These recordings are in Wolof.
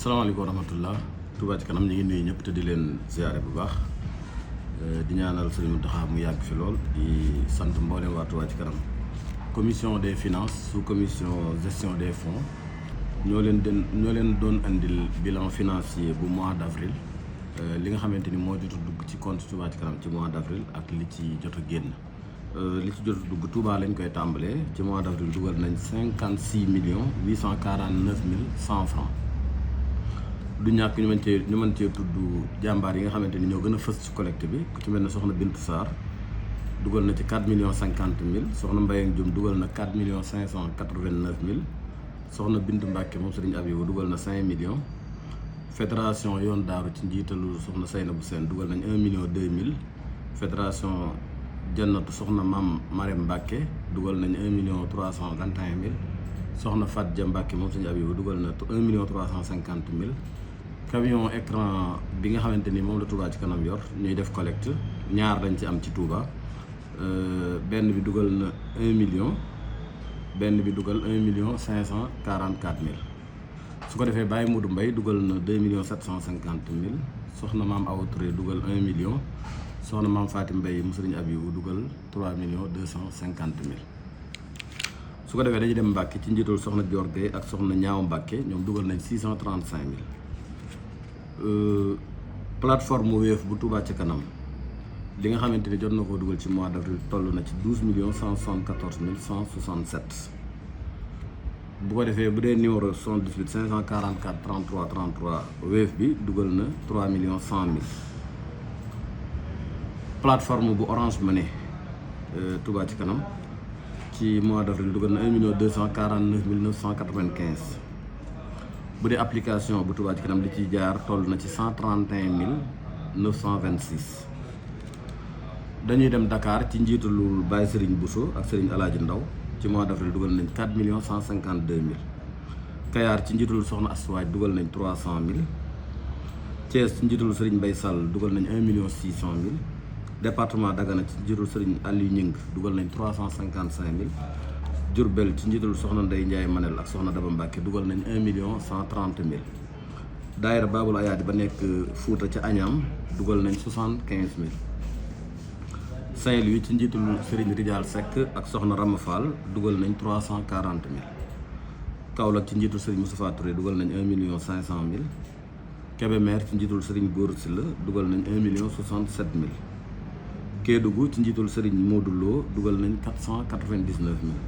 salaamaaleykum wa rahmatullah Touba Ca Kanam ñu ngi nuyu ñëpp te di leen ziare bu baax di ñaanal Sëriñ Mountakha mu yàgg fi lool di sant mboolem waa Touba Ca Kanam commission des finances sous commission gestion des fonds ñoo leen doon andil bilan financier bu mois d'avril li nga xamante ni moo jot a dugg ci compte Touba Ca Kanam ci mois d'avril ak li ci jot a génn li ci jot a dugg Touba lañ koy tàmbalee ci mois d'avril dugal nañ 56 849 100 francs du ñàkk ñu mën cee tudd jàmbaar yi nga xamante ni ñoo gën a fës ci collecte bi ku ci mel ne soxna Bintu Sarr dugal na ci 4 millions 50 mille soxna Mbayang Diom dugal na 4 millions 589 mille soxna Bintu Mbacke moom Serigne Abibou dugal na 5 millions fédération yoon daaru ci njiitalu soxna Seynabou Sène dugal nañ 1 million 2 mille fédération jannatu soxna Mam Marème Mbacke dugal nañ 1 million 321 mille soxna Fat Dia Mbacke moom Serigne Abibou dugal na 1 million 350 mille camion écran bi nga xamante ni moom la Touba Ca Kanam yor ñuy def collecte ñaar lañ ci am ci Touba benn bi dugal na 1 million benn bi dugal 1 million 544 mille su ko defee Baye Modou Mbaye dugal na 2 millions 750 mille soxna Maam Awa Touré dugal 1 million soxna Maam Fatim Mbaye mu Serigne Abibou dugal 3 millions 250 mille su ko defee dañuy dem Mbacke ci njiitul soxna Dior Gueye ak soxna Ñaaw Mbacke ñoom dugal nañ 635 mille plateforme Wave bu Touba Ca Kanam li nga xamante ni jot na koo dugal ci mois d'avril toll na ci 12 millions 174 mille 167 bu ko defee bu dee numéro 78 544 33 33 Wave bi dugal na 3 millions 100 mille plateforme bu Orange Money Touba Ca Kanam ci mois d'avril dugal na 1 million 249 mille 995 bu dee application bu Touba Ca Kanam li ciy jaar toll na ci 131 mille 926 dañuy dem Dakar ci njiitalul Baye Serigne Bousso ak Serigne Alaaji Ndaw ci mois d'avril dugal nañ 4 millions 152 mille Kayar ci njiitalul Soxna Aswaaj dugal nañ 300 mille Thiès ci njiitalul Serigne Mbaye Sall dugal nañ 1 million 600 mille département Dagana ci njiitalul Serigne Aliou Ñing dugal nañ 355 mille Diourbel ci njiitalul Soxna Ndey Ndiaye Manel ak Soxna Daba Mbacke dugal nañ 1 million 130 mille daayira Babul Ayaadi ba nekk Fuuta ca Agnam dugal nañ 75 mille Saint-Louis ci njiitalul Serigne Ridial Seck ak Soxna Rama Fall dugal nañ 340 mille Kaolack ci njiitul Serigne Moustapha Touré dugal nañ 1 million 500 mille Kébémer ci njiitul Serigne Góor Sylla dugal nañ 1 million 67 mille Kédougou ci njiitul Serigne Modou Lo dugal nañ 499 mille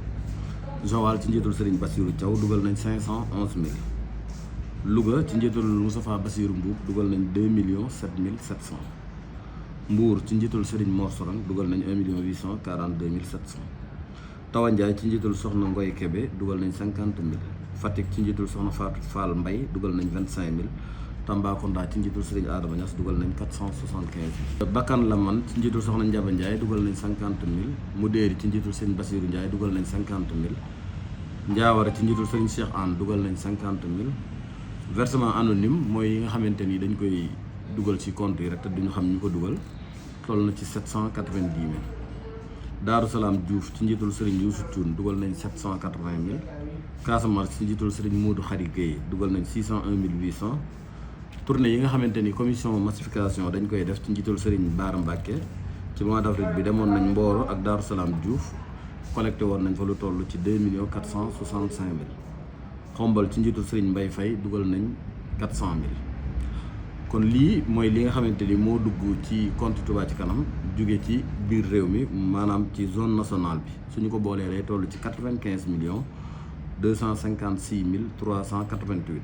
Joal ci njiitul Serigne Bassirou Thiaw dugal nañ 511 mille Louga ci njiitul Moustapha Bassirou Mbuub dugal nañ 2 millions 7 mille 700 Mbour ci njiitul Serigne Mor Sorang dugal nañ 1 million 842 mille 700 Tawa Ndiaye ci njiitul Soxna Ngoy Kébé dugal nañ 50 mille Fatick ci njiitul Soxna Fatou Fall Mbaye dugal nañ 25 mille Tambacounda ci njiitul Serigne Adama Niass dugal nañ 475 mille Bakkan Laman ci njiitul Soxna Ndiaba Ndiaye dugal nañ 50 mille Mudéeri ci njiitul Serigne Bassirou Ndiaye dugal nañ 50 mille Ndiawara ci njiitul Serigne Cheikh Anne dugal nañ 50 mille versement anonyme mooy yi nga xamante ni dañ koy dugal ci compte yi rek te duñu xam ñu ko dugal toll na ci 790 mille Daaru Salaam Diouf ci njiitul Serigne Youssou Thioune dugal nañ 780 mille Casamance ci njiitul Serigne Modou Khady Gueye dugal nañ 601 mille 800 tournée yi nga xamante ni commission massification dañ koy def ci njiitul Serigne Bara Mbacke ci mois d'avril bi demoon nañ Mboro ak Daaru Salaam Diouf collecté woon nañ fa lu toll ci 2 millions 465 mille Xombal ci njiitul Serigne Mbaye Faye dugal nañ 400 mille kon lii mooy li nga xamante ni moo dugg ci compte Touba Ca Kanam jóge ci biir réew mi maanaam ci zone nationale bi suñu ko boolee day toll ci 95 millions 256 mille 388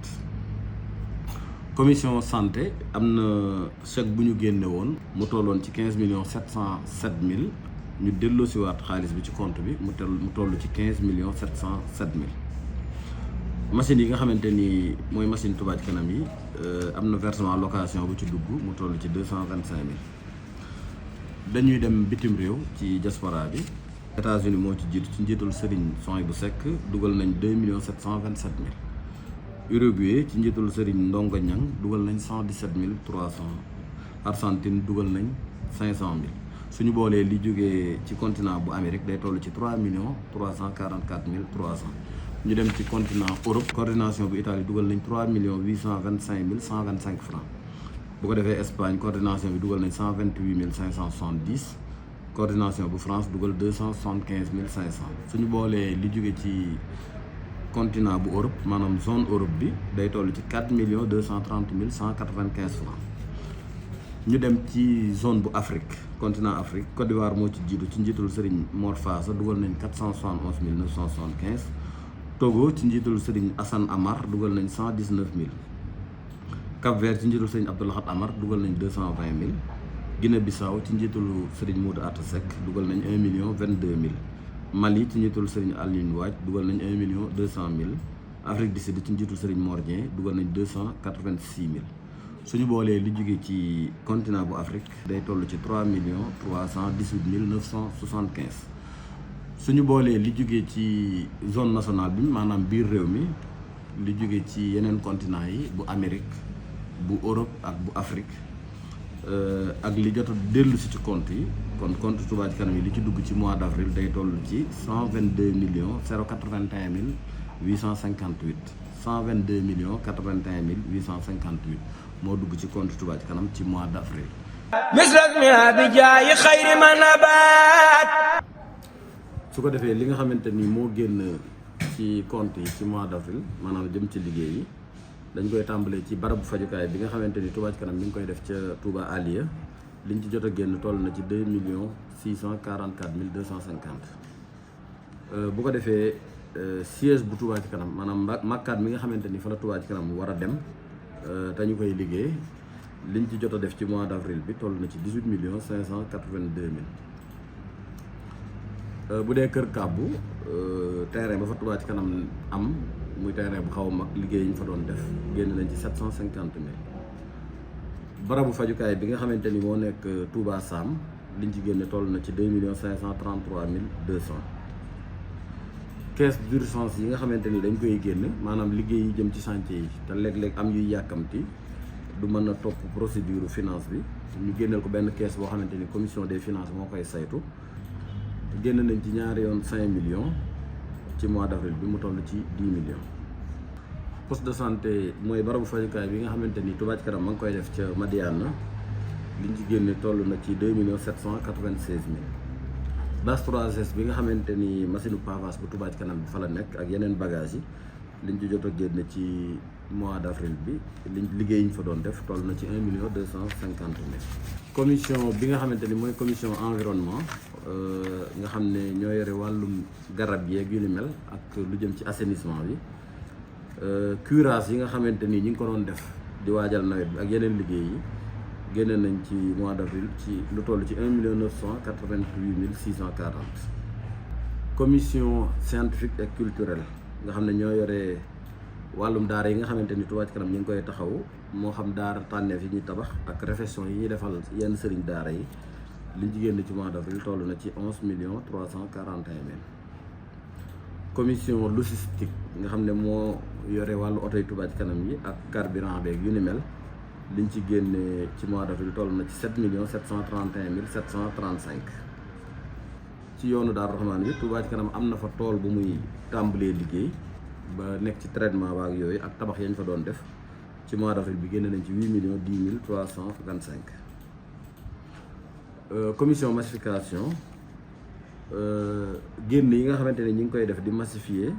commission santé am na chèque bu ñu génne woon mu tolloon ci 15 millions 707 mille ñu delloosiwaat xaalis bi ci compte bi mu toll ci 15 millions 707 mille machine yi nga xamante ni mooy machine Touba Ca Kanam yi am na versement location bu ci dugg mu toll ci 225 mille dañuy dem bitim réew ci diaspora bi États-Unis moo ci jiitu ci njiitul Serigne Souhaïbou Seck dugal nañ 2 millions 727 mille Uruguay ci njiitul Serigne Ndongo Niang dugal nañ 117 mille 300 Argentine dugal nañ 500 mille suñu boolee li jógee ci continent bu Amérique day toll ci 3 millions 344 mille 300 ñu dem ci continent Europe coordination bu Italie dugal nañ 3 825 francs. bu ko defee Espagne coordination bi dugal nañ 128 570. coordination bu France dugal 275 500. suñu boolee li jóge ci continent bu Europe maanaam zone Europe bi day toll ci 4 230 195 francs. ñu dem ci zone bu Afrique continent Afrique Côte d'Ivoire moo ci jiitu ci njiitul Serigne Mor Fassa dugal nañ 471 975. Togo ci njiitul Serigne Assane Amar dugal nañ 119 000. Cap-Vert ci njiitul Serigne Abdoulahat Amar dugal nañ 220 000. Guinée-Bissau ci njiitul Serigne Modou Atta Seck dugal nañ 1 022 000. Mali ci njiitul Serigne Alioune Waaj dugal nañ 1 200 000. Afrique du Sud ci njiitul Serigne Mor Dieng dugal nañ 286 000. suñu boolee li jóge ci continent bu Afrique day toll ci 3 318 975. suñu boolee li jóge ci zone nationale bi maanaam biir réew mi li jóge ci yeneen continent yi bu Amérique bu Europe ak bu Afrique ak li jot a dellu si ci compte yi kon compte Touba Ca Kanam yi li ci dugg ci mois d' avril day toll ci 122 081 858 122 081 858 moo dugg ci compte Touba Ca Kanam ci mois d' avril. su ko defee li nga xamante ni moo génn ci compte yi ci mois d' avril maanaam jëm ci liggéey yi dañ koy tàmbalee ci barabu fajukaay bi nga xamante ni Touba Ca Kanam mi ngi koy def ca Touba Aliya liñ ci jot a génn toll na ci 2 644 250. bu ko defee siège bu Touba Ca Kanam maanaam makkaat mi nga xamante ni fa la Touba Ca Kanam war a dem te ñu koy liggéey liñ ci jot a def ci mois d' avril bi toll na ci 18 582 000. bu dee kër kàbbu terrain ba fa Touba Ca Kanam am muy terrain bu xaw a mag liggéey yi ñu fa doon def génn nañ ci 750 000. barabu fajukaay bi nga xamante ni moo nekk Touba Sam liñ ci génne toll na ci 2 533 200. caisse d'urgence yi nga xamante ni dañ koy génn maanaam liggéey yi jëm ci chantier yi te léeg-léeg am yuy yàkkamti du mën a topp procédure finance bi ñu génneel ko benn caisse boo xamante ni commission des finances moo koy saytu. génn nañ ci ñaari yoon 5 millions ci mois d' avril bi mu toll ci 10 millions. poste de santé mooy barabu fajukaay bi nga xamante ni Touba Ca Kanam ma ngi koy def ca Madiana liñ ci génne toll na ci 2 796 000. base 3S bi nga xamante ni machine pavage bu Touba Ca Kanam bi fa la nekk ak yeneen bagages yi liñ ci jot a génne ci mois d' avril bi liñ liggéey yi ñu fa doon def toll na ci 1 250 000. commission bi nga xamante ni mooy commission environnement nga xam ne ñoo yore wàllum garab yeeg yu ni mel ak lu jëm ci assainissement bi curage yi nga xamante ni ñi ngi ko doon def di waajal nawet bi ak yeneen liggéey yi génne nañ ci mois d' avril ci lu toll ci 1 988 640. commission scientifique et culturelle nga xam ne ñoo yore wàllum daara yi nga xamante ni Touba Ca Kanam ñu ngi koy taxaw moo xam daara tànneef yi ñuy tabax ak réfection yi ñuy defal yenn sëriñ daara yi liñ ci génn ci mois d' avril toll na ci 11 341 000. commission logistique nga xam ne moo yore wàllu oto yi Touba Ca Kanam yi ak carburant beeg yu ni mel liñ ci génne ci mois d' avril toll na ci 7 731 735. ci yoonu Daaru Rahmaan bi Touba Ca Kanam am na fa tool bu muy tàmbalee liggéey ba nekk ci traitement waag yooyu ak tabax yañ fa doon def ci mois d' avril bi génne nañ ci 8 10 325. commission massification génn yi nga xamante ne ñi ngi koy def di massifier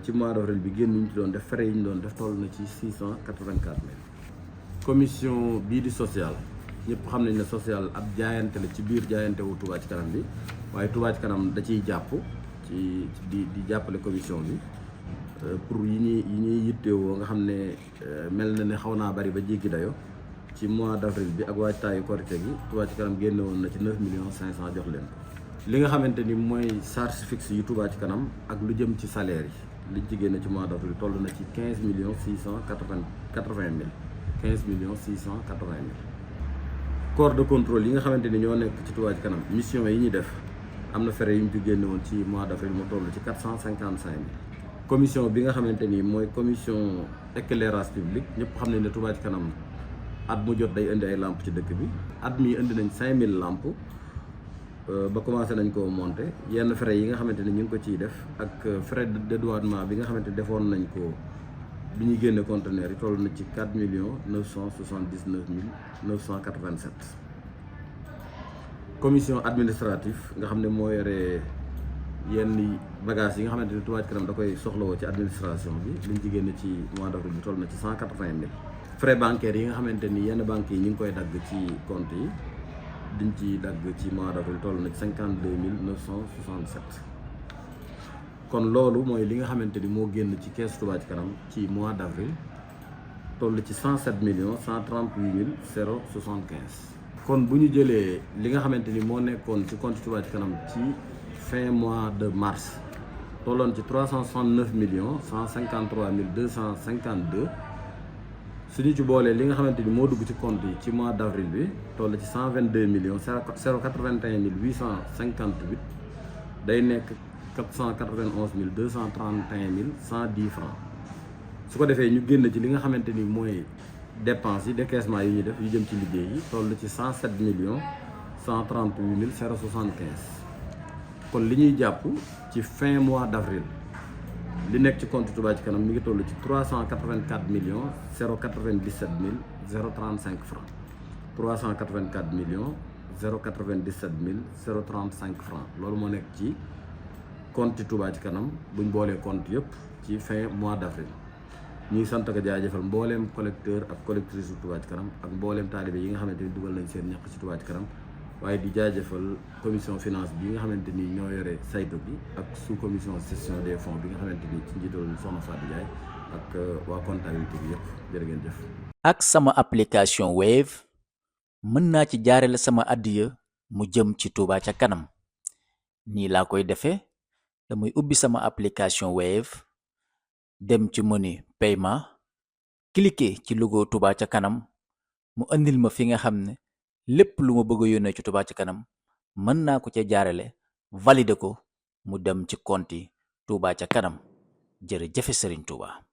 ci mois d' avril bi génn yi ñu ci doon def frais yi ñu doon def toll na ci 684 000. commission bii di social ñëpp xam nañ ne social ab jaayante la ci biir jaayante wu Touba Ca Kanam bi waaye Touba Ca Kanam da ciy jàpp ci di jàppale commission bi pour yi ñuy yittewoo nga xam ne mel na ne xaw naa bari ba jéggi dayo ci mois d' avril bi ak waajtaayu Korité gi Touba Ca Kanam génne woon na ci 9 500 jox leen ko. li nga xamante ni mooy charge fixe yu Touba Ca Kanam ak lu jëm ci salaire yi liñ ci génne ci mois d' avril toll na ci 15 680 000 15 680 000. corps de contrôle yi nga xamante ni ñoo nekk ci Touba Ca Kanam mission yi ñuy def am na frais yu ñu ci génne woon ci mois d' avril mu toll ci 455 000. commission bi nga xamante ni mooy commission éclairage public ñëpp xam nañ ne Touba Ca Kanam at mu jot day indi ay lamp ci dëkk bi at mi indi nañ 5000 lamp ba commencé nañ koo monter yenn frais yi nga xamante ni ñu ngi ko ciy def ak frais de dédouanement bi nga xamante ni defoon nañ ko bi ñuy génne conteneur yi toll na ci 4 979 987. commission administrative nga xam ne moo yore yenn bagages yi nga xamante ni Touba Ca Kanam da koy soxlawoo ci administration bi liñ ci génne ci mois d'avril bi toll na ci 180 000. frais bancaires yi nga xamante ni yenn banques yi ñu ngi koy dagg ci compte yi diñ ci dagg ci mois d'avril toll na ci 52 967. kon loolu mooy li nga xamante ni moo génn ci kees Touba Ca Kanam ci mois d'avril toll ci 107 138 075. kon bu ñu jëlee li nga xamante ni moo nekkoon ci compte Touba Ca Kanam ci fin mois de mars tolloon ci 369 153 252. suñu ci boolee li nga xamante ni moo dugg ci compte yi ci mois d'avril bi toll ci 122 081 858 day nekk 491 231 110 francs. su ko defee ñu génn ci li nga xamante ni mooy dépenses yi décaissement yi ñuy def yu jëm ci liggéey yi toll ci 107 138 075. kon li ñuy jàpp ci fin mois d'avril li nekk ci compte Touba Ca Kanam mi ngi toll ci 384 097 035 francs. 384 097 035 francs loolu moo nekk ci compte Touba Ca Kanam buñ boolee compte yëpp ci fin mois d'avril. ñuy sant ak jaajëfal mbooleem collecteur ak collectrice su Touba Ca Kanam ak mbooleem taalibe yi nga xamante ni dugal nañ seen ñaq ci Touba Ca Kanam waaye di jaajëfal commission finance bi nga xamante ni ñoo yore saytu bi ak sous commission gestion des fonds bi nga xamante ni ci njiital Soxna Fatou Ndiaye ak waa comptabilité bi yëpp jërë ngeen jëf. ak sama application Wave mën naa ci jaarale sama addiya mu jëm ci Touba Ca Kanam nii laa koy defee damay ubbi sama application Wave dem ci menu paiement cliquer ci logo Touba Ca Kanam mu andil ma fi nga xam ne lépp lu ma bëgg a yónnee ci Touba Ca Kanam mën naa ko ca jaarale valider ko mu dem ci compte Touba Ca Kanam jërëjëf Serigne Touba.